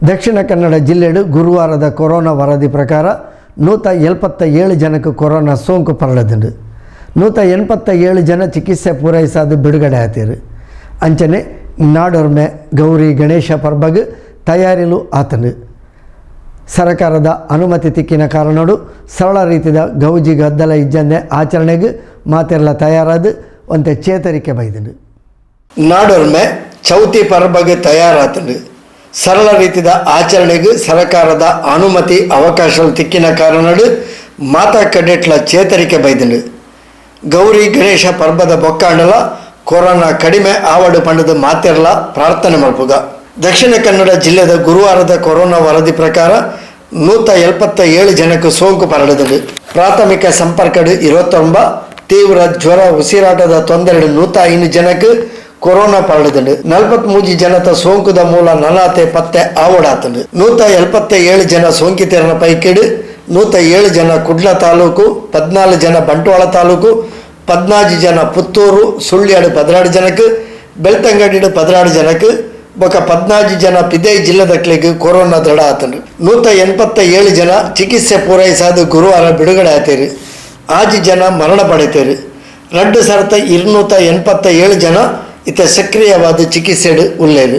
Dakshina Kannada ಜಿಲ್ಲೆಡು ಗುರುವಾರದ corona ವರದಿ ಪ್ರಕಾರ 177 ಜನಕ್ಕೆ ಕೊರೋನಾ ಸೋಂಕು ಪರಡದುಂಡು. 187 ಜನ ಚಿಕಿತ್ಸೆ ಪೂರೈಸಾದ ಬಿಡುಗಡೆ ಆತೀರು. ಅಂಚನೆ ನಾಡೊರ್ಮೆ ಗೌರಿ ಗಣೇಶ ಪರ್ಬಗ್ ತಯಾರಿಲು ಆತನು. ಸರಕಾರದ ಅನುಮತಿ ತಿಕ್ಕಿನ ಕಾರಣಡು ಸರಳ ರೀತಿದ ಗೌಜಿ ಗದ್ದಲ ಇಜ್ಜಂದೆ ಆಚರಣೆಗೆ ಮಾತೆರ್ಲ ತಯಾರಾದ ಒಂತೆ ಚೇತರಿಕೆ ಬೈದುಂಡು. ನಾಡೊರ್ಮೆ ಚೌತಿ ಪರ್ಬಗ್ ತಯಾರಾತಂಡು. ಸರಳ ರೀತಿದ ಆಚರಣೆಗೆ ಸರಕಾರದ ಅನುಮತಿ ಅವಕಾಶ ತಿಕ್ಕಿನ ಕಾರಣಡು ಮಾತಾ ಕಡೆಟ್ಲ ಚೇತರಿಕೆ ಬೈದುಂಡು. ಗೌರಿ ಗಣೇಶ ಪರ್ಬದ ಬೊಕ್ಕಾಂಡಲ ಕೊರೋನಾ ಕಡಿಮೆ ಆವಡು ಪಂಡದ ಮಾತೆರ್ಲ ಪ್ರಾರ್ಥನೆ ಮಲ್ಪುಗ. ದಕ್ಷಿಣ ಕನ್ನಡ ಜಿಲ್ಲೆದ ಗುರುವಾರದ ಕೊರೋನಾ ವರದಿ ಪ್ರಕಾರ 177 ಜನಕ್ಕೆ ಸೋಂಕು ಪರಡಿದಳು. ಪ್ರಾಥಮಿಕ ಸಂಪರ್ಕಡು 29, ತೀವ್ರ ಜ್ವರ, ಉಸಿರಾಟದ ತೊಂದರೆ 105 ಜನಕ್ಕೆ ಕೊರೋನಾ ಪರಡಿದಳು. 43 ಜನತ ಸೋಂಕುದ ಮೂಲ ನಲಾತೆ ಪತ್ತೆ ಆವಡಾತಂಡು. 177 ಜನ ಸೋಂಕಿತರನ ಪೈಕಿಡು 107 ಜನ ಕುಡ್ಲ ತಾಲೂಕು, 14 ಜನ ಬಂಟ್ವಾಳ ತಾಲೂಕು, 14 ಜನ ಪುತ್ತೂರು, ಸುಳ್ಯಾಡು 16 ಜನಕ್ಕೆ, ಬೆಳ್ತಂಗಡಿಡು 16 ಜನಕ್ಕೆ, ಬೊಕ 14 ಜನ ಪಿದೈ ಜಿಲ್ಲೆದಕ್ಲೆಗ್ ಕೊರೋನಾ ದೃಢ ಆತಂಡು. 187 ಜನ ಚಿಕಿತ್ಸೆ ಪೂರೈಸಾದ ಗುರುವಾರ ಬಿಡುಗಡೆ ಆತೇರು. 6 ಜನ ಮರಣ ಪಡೆತೇರು. 2287 ಜನ ಇತ್ತ ಸಕ್ರಿಯವಾದ ಚಿಕಿತ್ಸೆಡು ಉಲ್ಲೇರು.